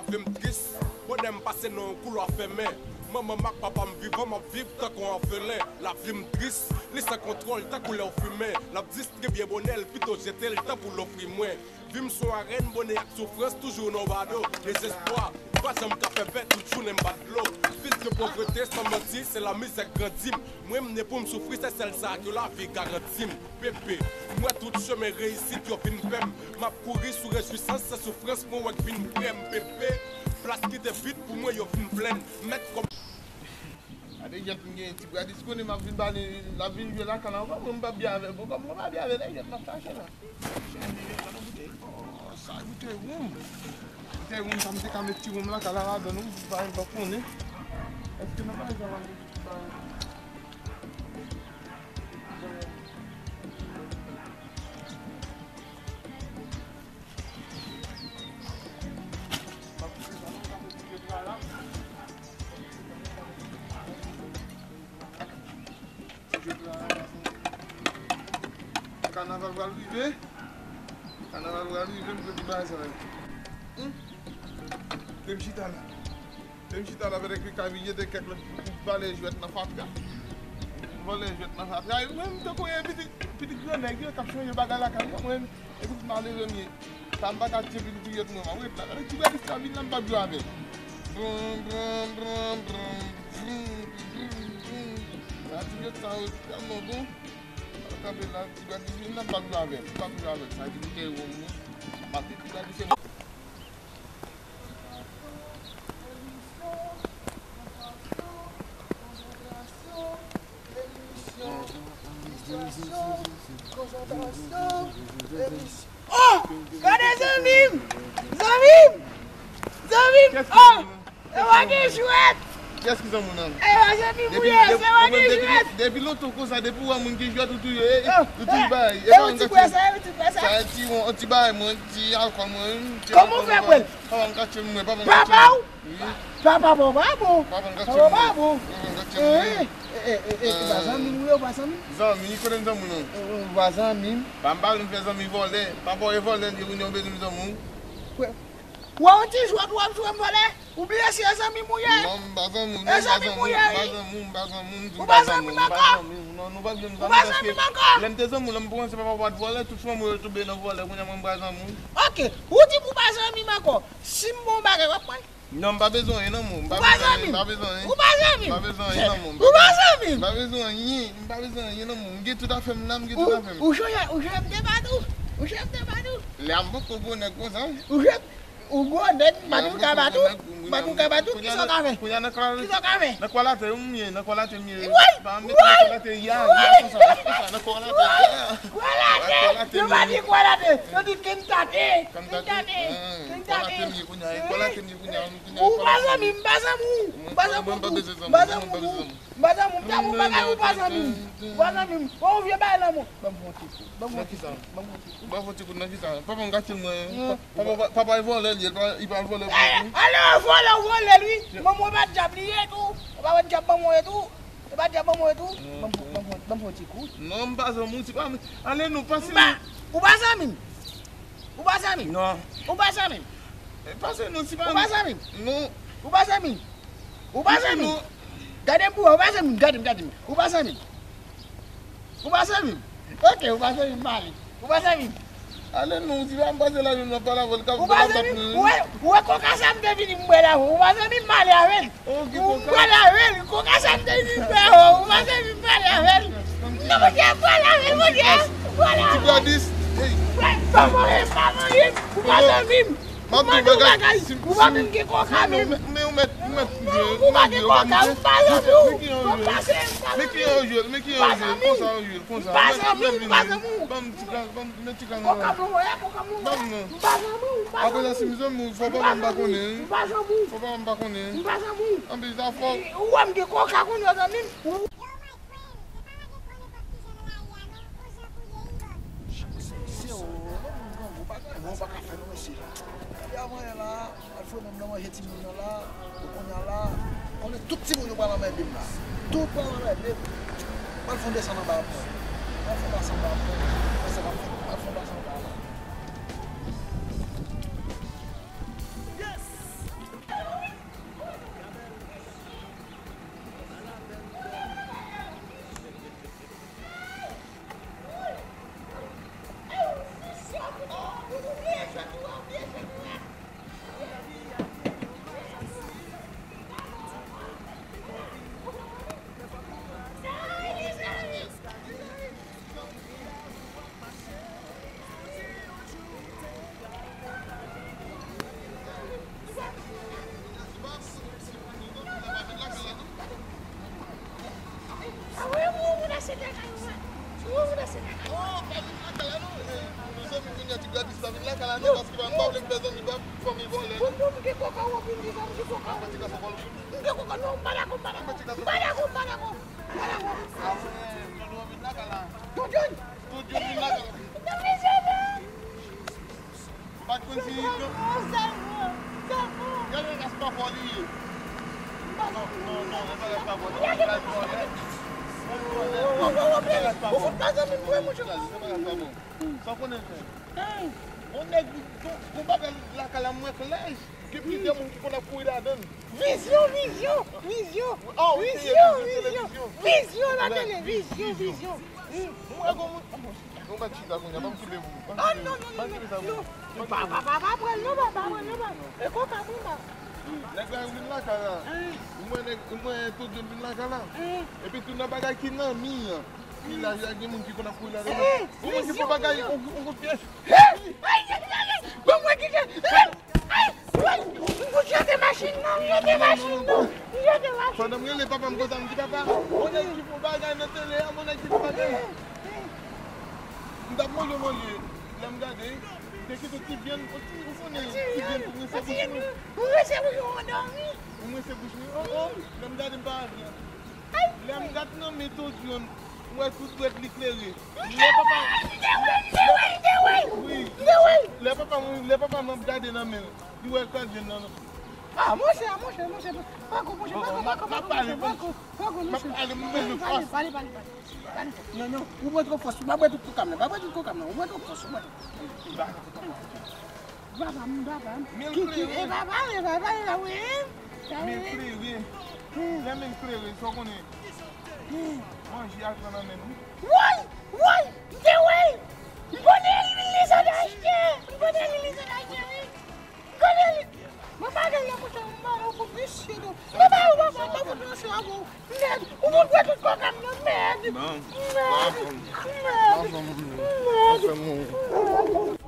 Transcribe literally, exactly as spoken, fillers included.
Lavi m tris, bonè m pase nan yon koulwa fèmen. Manman m ak papa m vivan, m ap viv tankou orfelen. Lavi m tris, li san kontwòl tankou lè w fimen. L ap distribye bonè l, pito jete l, tanpri l ofri mwen. Vi m sou arèn, bonè ak soufrans, toujou nan bado. Dezespwa, pa janm ka fè vè, tout jounen m bat dlo. Filtre povrete, san manti, se lamizè k grandi m. Mwen, m ne pou m soufri, se sèl sa ke lavi garanti m. Pepe, m wè tout chemen reyisit yo vin fè m. M ap kouri sou rejwisans, se soufrans mwen wè k vin prè m. Pepe, plas ki te vid pou mwen, yo vin plen. Mèt kòm Gade jwèt m genyen, ti bradis konnen m ap vin bale, l ap vin jwe lakay la ankò, mwen m p ap byen avè l. Bon, kòm mwen pa byen avè l, e jwèt m ap chache la. Chache jwèt la nan boutèy. Oh, sa boutèy wonm. Boutèy wonm sa m te ka met ti wonm lakay la ladan non, pou pa gen pa konnen. Èske nan bagay sa pa gen ti bagay? Kanaval pral rive. Kanaval pral rive, m konn di bagay sa yo. Hmm. Lè m chita la. Lè m chita la, avèk Ricavi, jete kèk lòt vale jwèt nan fatra. Vale jwèt nan fatra. E mwen, m tankou yon pitit, pitit gran nèg yo k ap chanje bagay lakay yo. Mwen, e pitit malere m ye. Sa m pa ka tcheke pitit pitit mwen, m ap ret la. Gade ti bradis la vin la, m p ap jwe avè l. Brum, brum, brum, brum, brum, brum, brum. Gade ti bradis sa yo tèlman bon. Al kanpe la, ti bradis vin la, m p ap jwe avè l. M p ap jwe avè l. Sa di m te wonm mwen. M ap di ti bradis se Oh! Gade zanmi m! Zanmi m! Zanmi m! Oh! E pa gen jwèt! Kiyès ki zanmi w nan? E pa zanmi m ou ye, se pa gen jwèt! Depi lontan konsa, depi w wè moun ki jwèt, ou touye, ou touye bay. E pa yon ti bwè sa, yon ti bwè sa. Sa ti yon ti bay mwen, ti alkòl mwen. Kòman w fè bwè l? Papa m ka tchè mwen, papa m ka tchè mwen. Papa w? Wi. Papa pa w pa bon. Papa m ka tchè mwen. Papa pa bon. Papa m ka tchè mwen. E, e, e, e, e, pa zanmi m ou ye, ou pa zanmi m? Zanmi, kote m zanmi w nan? Ou pa zanmi m. Pa m pa vle m fè zanmi vòlè. Pa vòlè vòlè li, ou bezwen zanmi w. Wè yon ti jwèt w ap jwe m vòlè? Ou bliye si e zanmi m ou ye? Non, m pa zanmi w, non, m pa zanmi w, m pa zanmi w, m pa zanmi w, m pa zanmi w, m pa zanmi w, non, nou pa vle m zanmi paske lè m te zanmi w, lè m panse papa w pa t vòlè, tout fanm ou yo tonbe nan vòlè, kounye a mwen m pa zanmi w. Ok, ou di pou w pa zanmi m ankò. Si m ba w yon bagay, w ap pran l? Non, m pa bezwen anyen nan men w, m pa bezwen anyen, m pa bezwen anyen. Ou pa zanmi m? M pa bezwen anyen nan men w, m pa bezwen anyen. Ou pa zanmi m? M pa bezwen anyen, m pa bezwen anyen nan men w. M gen tout afè m la, m gen tout afè m. Ou, ou, ou chonje, ou chonje m te bat ou? Ou chonje m te bat ou? Lè a m poko gwo nèg konsa. Ou chonje, ou gwo nèg, m pa t ou ka bat ou? M pa t ou ka bat ou? Kisa w ka fè? Kisa w ka fè? Nan kwa latè, m ye, nan kwa latè, m ye. Woy! Pa mete nan kwa latè, ya, ya, konsa, konsa, nan kwa latè, ya. Kwa latè, yo pa di kwa latè, yo di Kentate. Kentate, Kentate. Kwa latè, m ye kounye a, kwa latè, m ye kounye a. Ou pa zanmi m, m pa zanmi w. M pa zanmi w. M pa zanmi w. M pa zanmi w. M pa zanmi w. Ou pa zanmi m. Ou pa zanmi m. Ou vye bay lanmou. Ban m fè yon ti kou. Ban m fè yon ti kou. Ban m fè yon ti kou. Ban m fè yon ti kou nan kisa? Papa m gate mwen. Papa, papa e vòlè li ye, li pa vòlè pou ou. Ale vòlè, ou vòlè l wi. Manman w pa dyab li ye tou. Ou pa wè dyab manman w ye tou. Ou pa dyab manman w ye tou. Ban m, ban m, ban m fè yon ti kou. Non, m pa zanmi w, se pa. Ale non, pase non. Ou pa zanmi m. Ou pa zanmi m? Non. Ou pa zanmi m? E pase non, si pa. Ou pa zanmi m? Non. Ou pa zanmi m? Ou pa zanmi m? Non. Gade m pou wè, ou pa zanmi m, gade m, gade m. Ou pa zanmi m? Ou pa zanmi m? Ok, ou pa zanmi m, m ale. Ou pa zanmi m? Ale non, si pa m pase la, m ap pale avè l, kap. Ou pa zanmi m? Ou wè, ou wè koka sa m te vini m bwè la, ou pa zanmi m, m ale avè l. Oh, ki koka? Ou pale avè l, koka sa m te di frè, oh, ou pa zanmi m pale avè l. Non, monchè, pale avè l, monchè. Pale avè l. Ti bradis, hey. Frè, pa manyen, pa manyen, ou pa zanmi m. M ap di w bagay, ou pa menm gen koka menm. Men ou mèt, ou mèt, non, ou pa gen koka, ou pa zanmi w. Ou pase, ou pa zanmi m. Men ki jan w jwe l, men ki jan w jwe l, konsa w jwe l, konsa. M pa zanmi w, m pa zanmi w. Ban m ti kan, ban m, men ti kan nan. Koka mwen, koka mwen. Ban m non. M pa zanmi w, m pa zanmi w. Apre sa, si m zanmi w, fò papa m pa konnen. M pa zanmi w. Fò papa m pa konnen. M pa zanmi w. Anpil zafè. Ou wè m gen koka kounye a zanmi m. Yo, my friend, se pa lage pran nenpòt ki jan nan lari a non, on jan pou ye, Ivan. Se, se, oh, lòt moun grangou, pa gen anyen w pa ka fè non, mesye. Gade avan yè la, al fè nonm nan manje timoun nan la, ou kounye a la, konnen tout timoun yo pral anmède m la. Tout pral anmède m. Pral fè yon desann anba ankò. Pral fè yon desann anba ankò. Desann anba, pral fè yon desann anba la. Yes! Oh, pa vin lakay la non. Eh, zanmi, kounye a ti gratis pa vin lakay la non, paske m pa vle fè zanmi pa fanmi vòlè non. Bon, bon, m gen koka w ap vin di zanmi, m gen koka w ap vin di zanmi. M gen koka, non, m pa dakò, m pa dakò. M pa dakò, m pa dakò. M pa dakò. Ah ouais, John w ap vin lakay la. John, John. Tout John vin lakay la. Non, men John, non. Ou pa t konn si... Gade raspapò li ye. Non, non, non, e pa raspapò, li pa raspapò. Ou fout pa zanmi m vre, monchè. Sa w konnen l fè? Yon nèg, yon, yon bagay lakay la, mwen klè, gen plizyè moun ki konn ap kouri ladan l. Vizyon, vizyon, vizyon. Ah, wi, se vizyon, vizyon. Vizyon, la tele, vizyon, vizyon. Mwen gon moun. Nou mèt chita kounye a, pa m kite pou ou. Ah, non, non, non, non, non. Pa, pa, pa, pa pran l non, pa, pa pran l non, pa. E koka pou m ba. Nèg la vin lakay la. Ou wè nèg, ou wè tout moun vin lakay la. Epi tou nan bagay ki nan mi an. Vilaj la gen moun ki konn ap kouri ladan. Ou moun ki fè bagay, on, on kout pye. Ban mwen kite. Ay, ay, m jete machin nan, m jete machin nan, m jete machin. Pandan m rele papa m konsa, m di, "Papa, on nèg ki fè bagay nan tele a, on nèg ki fè bagay." M t ap manje, manje. Lè m gade, te kite ti vyann, ti, ou konnen, ti vyann pou rense bouch mwen. Ou rense bouch ou, ou dòmi. Ou rense bouch mwen. Oh, oh, lè m gade, m pa vyann. Lè m gade nan men Toddy, m wè tout dwèt li klere. Lè papa, wi, lè papa mwen, lè papa mwen ap gade nan men l, li wè kal vyann nan. Ah, monchè, monchè, monchè, pako, monchè, pako, pako, pako, monchè, pako, pako, monchè. Pale, pale, pale, pale, pale. Non, non, ou bwè twòp fòs, ou pa bwè tout koka m nan, pa bwè tout koka m nan, ou bwè twòp fòs, ou bwè twòp fòs. Baba m, baba m. Kiki, e baba, e baba, e la wi. Men l klere. Lè men l klere, sa w konnen. Manje ak nan men l, wi. Woy! Woy! M te wè l! M konnen li, li sot achte! M konnen li, li sot achte, wi! M konnen li! Mwen pa gen lè mouton m mare w pou visye tou. Mwen pa ou papa, mwen pou visye avè w. Mèd! Ou moun bwè tout koka m nan, mèd! Mèd! Mèd! Mèd!